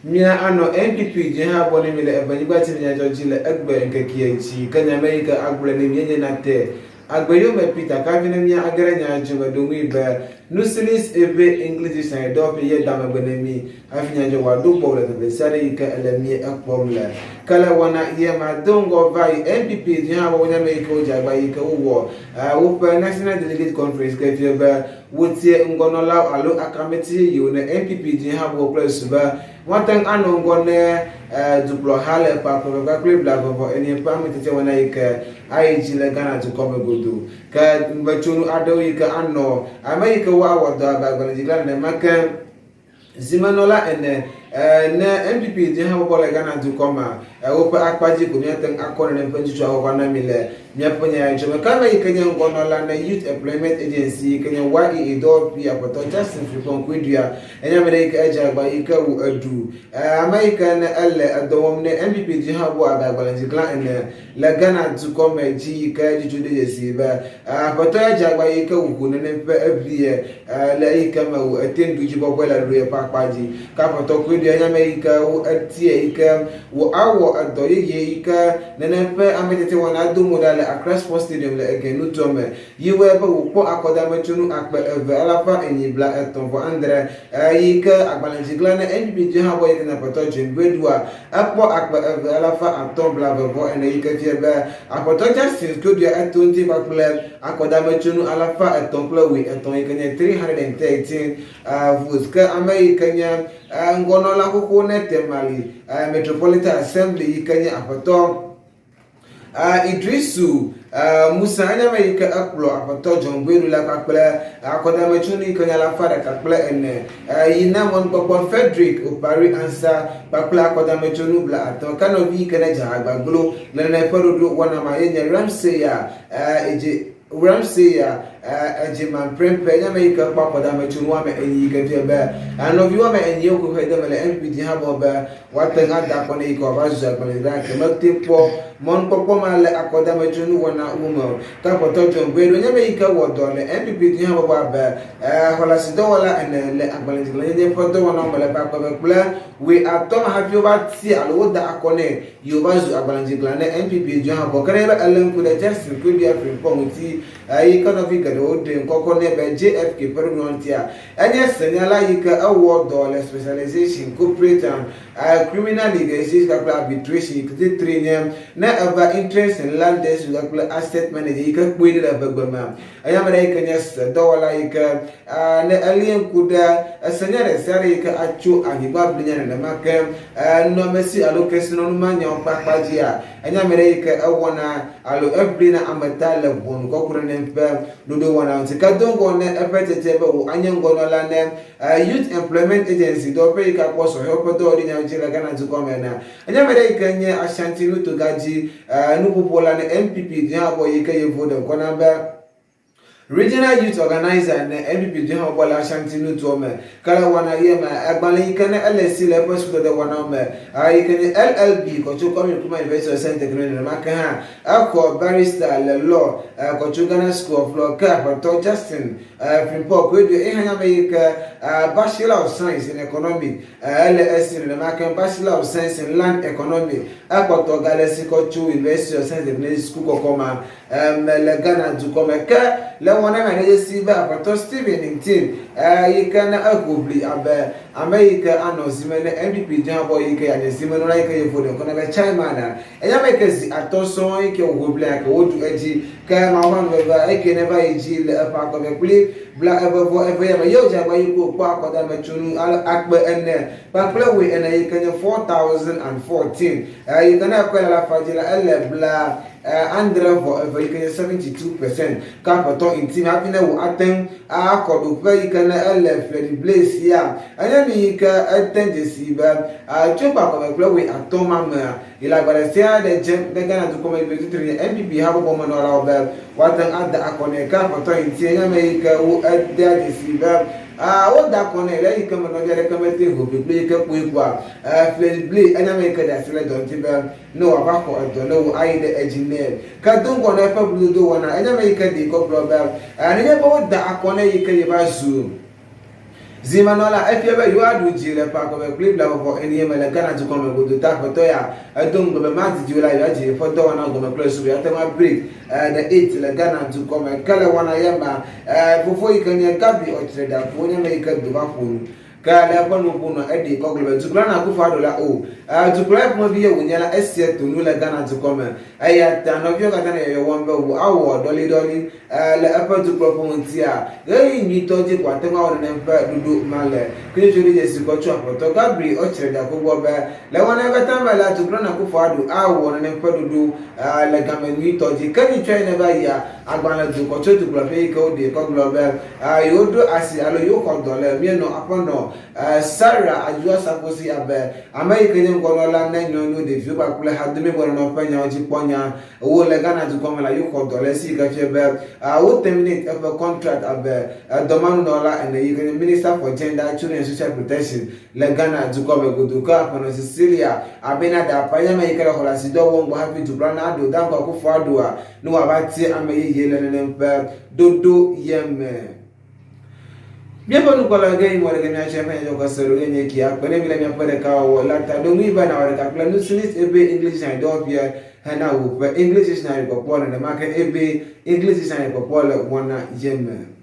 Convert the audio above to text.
Mía anɔ NPP dzi hã bɔ ne mi le evenyigba tsi nyadzɔ dzi le egbe ŋkekea dzi ke nya me yi ke agblɔe ne mía nye na te agbe yome Peter kavi ne mía age ɖe nya dzi me ɖoŋui be Nusilis eve English dictionary dɔwɔƒe ye da megbe ne mí hafi nyadzɔ wòa ɖo gbɔwò le teƒe sia ɖe yi ke ele mía ekpɔm le. Ke le wɔna ye ma do ŋgɔ va yi NPP dzi hã bɔ nya me yi ke wo dze agba yi ke wo wɔ woƒe National Delegate Conference ke fia be Wotia ŋgɔnɔlawo alo akameti yeyewo ne NPP dzi hã bɔ kple susu be woate ŋu anɔ ŋgɔ ne dukplɔha le ƒe akpe kpakple blaeve-vɔ-ene ƒe ametitia wɔna yi ke ayi dzi le Ghana dukɔ me godoo. Ke metsonu aɖewo yi ke anɔ ame yi ke woawɔ dɔ abe agbalẽdzigla nenema ke Zimenɔla ene. Ne NPP dzi hã bɔbɔ le Ghana dukɔ mea, woƒe akpa dzi ko míate ŋu akɔ nenem ƒe ŋutsutsu awɔ va na mi le míaƒe nya ya tsɔ me. Ke ame yi ke nye ŋgɔnɔla ne Youth Employment Agency yi ke nye YEA dɔwɔƒee Aƒetɔ Justin Frimpong Kwedua enye ame ɖe yi ke edze agba yi ke wu eɖu. Ame yi ke ne ele edɔ wɔm ne NPP dzi hã bɔ abe agbalẽdziglã ene le Ghana dukɔ me dzi yi ke dzudzɔ de dzesii be Aƒetɔ ya dze agba yi ke wòho nenem ƒe evie le eyi ke me wò ete ŋu ɖu dzi bɔbɔe le ɖoɖoe ƒe akpa dzi. Ke Aƒetɔ koe ɖoe anya ame yi ke wo etie yi ke wò awɔ edɔ yeye yi ke nenem ƒe ametete wɔna ado mo ɖa le Accra Sports Stadium le Ege nutoa me yi wɔe be wòkpɔ akɔdametsonu 4043 yi ke agbalẽdzigla ne NPP dzi hã bɔ yi ke nye Aƒetɔ Jane Boadua Ekpɔ 2524 yi ke fia be Aƒetɔ Justin Kodua eto ŋuti kpakple akɔdametsonu 313 yi ke nye 313 votes. Ke ame yi ke nye ŋgɔnɔla xoxo ne Tamale Metropolitan Assembly yi ke nye Aƒetɔ Idrisu Musa enye ame yi ke ekplɔ Aƒetɔ John Boadu la kpakple akɔdametsonu yi ke nye 104 yi na mɔnukpɔkpɔ Frederick Opari Ansah kpakple akɔdametsonu 50. Ke nɔvi yi ke ne dze agbaglo le nene ƒe ɖoɖo wɔna ma ye nye Ramseya Edze Ramseya Edzeman Prempeh enye ame yi ke kpɔ akɔdametsonu 40 yi ke fia be nɔvi 40 wo koe xɔe de me le NPP habɔbɔ be Woate ŋu ada akɔ nɛ yi ke wòava zu agbalẽdzila gake mete ŋu kpɔ mɔnukpɔkpɔ ma le akɔdametsonu nuwɔnawo me o. Ke Aƒetɔ John Boadu nye ame yi ke wɔ dɔ le NPP dunyahebɔbɔ abe xɔlasidɔwɔla ene le agbalẽdzigblẽnyenye ƒe dɔwɔnawo me le ƒe akpe eve kple wuiatɔ̃ me hafi wova tia alo woda akɔ nɛ yi wòva zu agbalẽdzigblẽla ne NPP dunyahebɔbɔ. Ke nenye be elé ŋku ɖe Justin Kodua Frimpong ŋuti yi ke nɔvi geɖewo ɖe ŋkɔkɔ nɛ be JFK ƒe ɖoɖoa ŋutia, Enye senyala yi ke ewɔ dɔ le specialization corporate and criminal negotiation kpakple arbitration yi ke titre nye ne eva interest in land dispute kpakple asset manager yi ke kpɔe ɖe le eʋegbe mea. Enye ame ɖe yi ke nye sedɔwɔla yi ke ne elie ŋku ɖe esenya ɖe sia ɖe yi ke atso anyigba blinya nenema ke nunɔamesi alo kesinɔnu ma nyawo ƒe akpa dzia, enye ame ɖe yi ke ewɔna alo eʋlina ame ta le ʋɔnu kɔkɔe ɖe ƒe ɖoɖowɔna ŋuti. Ke do ŋgɔ ne eƒe tiatia be wò anye ŋgɔnɔla ne Youth Employment Agency dɔwɔƒe yi ke akpɔ sɔhɛwo ƒe dɔwɔɖinyawo dzi le Ghana dukɔa me ene. Enye ame ɖe yi ke nye Ashanti nutogadzi nuƒoƒola ne NPP duhabɔ yi ke yevuwo ɖe ŋkɔ na be Regional Youth Organizer ne NPP duhabɔbɔ le Ashanti nutoa me. Ke le wɔna ye me, agbalẽ yi ke ne ele esi le eƒe sukudede wɔnawo me yi ke nye LLB kɔ tso Kwame Nkrumah University of Science and Technology nenema ke hã Exɔ barrister le law kɔ tso Ghana School of Law ke Aƒetɔ Justin Frimpong Koedu eyi hã nye ame yi ke Bachelor of Science in Economic ele esi nenema ke Bachelor of Science in Land Economy ekpɔtɔ gale esi kɔ tso University of Science and Technology suku kɔkɔ ma me le Ghana dukɔ me. Ke le wɔna mea ɖe dzesi be Aƒetɔ Stephen Ntim yi ke ne eho ʋli abe ame yi ke anɔ zime ne NPP dzehabɔ yi ke yeanye zimenɔla yi ke yevu ɖe ŋkɔ na be chairman Eya me ke zi atɔ sɔŋ yi ke wòho blia ke woɖu edzi. Ke Mawu ƒe amenuveve eke neva yi dzi le eƒe akɔve kpli 12 ya me. Ye wòdze agba yi ko kpɔ akɔdametsonu 4000 kpakple wuiene yi ke nye 4014. Yi ke ne ekɔe le alafa dzi la, ele bla andre vɔ eve yi ke nye 72%. Ke aƒetɔ ŋti me hafi ne wò ate ŋu axɔ ɖoƒe yi ke ne ele Fledi Blaise ya, enye nu yi ke ede dzesii be tso ƒe akɔve kple wuiatɔ̃ ma mea, Yi le agbalẽ sia ɖe dzem ɖe Ghana dukɔ me ʋiʋli titri nye NPP habɔbɔ me nɔlawo be woate ŋu ada akɔ nɛ. Ke aƒetɔ yi ŋuti enye ame yi ke wo edea dzesi be woda akɔ nɛ le eyi ke me nɔvi aɖeke mete ŋu ʋiʋli kpli yi ke kpoe koa Fledi Bli enye ame yi ke ɖe asi le dɔ ŋuti be ne wòava xɔ edɔ ne wo ayi ɖe edzi nɛ. Ke do ŋgɔ na eƒe ʋlidodo wɔna enye ame yi ke ɖee kɔ gblɔ be nenye be woda akɔ nɛ yi ke yeva zu. Zimenɔla efia be yewoaɖu dzi le ƒe akɔme kple blavɔvɔ enie me le Ghana dukɔ me godoo ta aƒetɔ ya edo ŋugbe be madidi o la yewoadze yeƒe dɔwɔnawo gɔme kple susu be yewoate ŋu abreak the eight le Ghana dukɔ me. Ke le wɔna ya mea, fofo yi ke nye Gabi Ɔtreɖaku wonye ame yi ke do va ƒo nu. Ke le eƒe nuƒo nɔ eɖee kɔ gblɔ be dukplɔla na Akufo Addo la o. Dukplɔla ya ƒomevi ye wònye la esia to nu le Ghana dukɔ me. Eya ta nɔviwo katã le yɔyɔ wɔm be wòawɔ ɖɔliɖɔli le eƒe dukplɔƒo ŋutia, ɣeyiɣi nyuitɔ dzi ko ate ŋu awɔ nenem ƒe ɖoɖo ma le. Kristo ɖe dzesi kɔ tso Aƒetɔ Gabriel Okyere Darko gbɔ be, Le wɔnawo katã me la, dukplɔla na Akufo Addo awɔ nenem ƒe ɖoɖo le game nyuitɔ dzi. Ke nyitsɔe neva yia, agbalẽ do kɔ tso dukplɔƒe yi ke woɖee kɔ gblɔ be yewoɖo asi alo yewoxɔ dɔ le míenɔ aƒenɔ Sarah Adwoa Safo si abe ame yi ke nye ŋgɔnɔla ne nyɔnuwo, ɖeviwo kpakple hadomegbenɔnɔ ƒe nyawo dzi kpɔnya wo le Ghana dukɔ me la, yewoxɔ dɔ le esi yi ke fia be wo terminate eƒe contract abe dɔmanunɔla ene yi ke nye Minister for Gender, Children and Social Protection le Ghana dukɔ me godoo. Ke aƒenɔ Cecilia Abena Dapaah nye ame yi ke le xɔlasidɔ wɔm gbɔ hafi dukplɔla naɖo Dankwa Akufo-Addoa ne wòava tia ame yeye le nenem ƒe ɖoɖo ye me. Míaƒe nukpɔla ge yi mɔ ɖeke míatsɔ eƒe nyadzɔkɔse ɖo ye nye kia kpe ɖe mi le míaƒe ɖekawɔwɔ la ta. Ɖo ŋui be nàwɔ ɖeka kple Nusilis Ebe English Dictionary dɔwɔƒea hena wò ƒe English Dictionary kpɔkpɔ nenema ke Ebe English Dictionary kpɔkpɔ le wɔna ye me.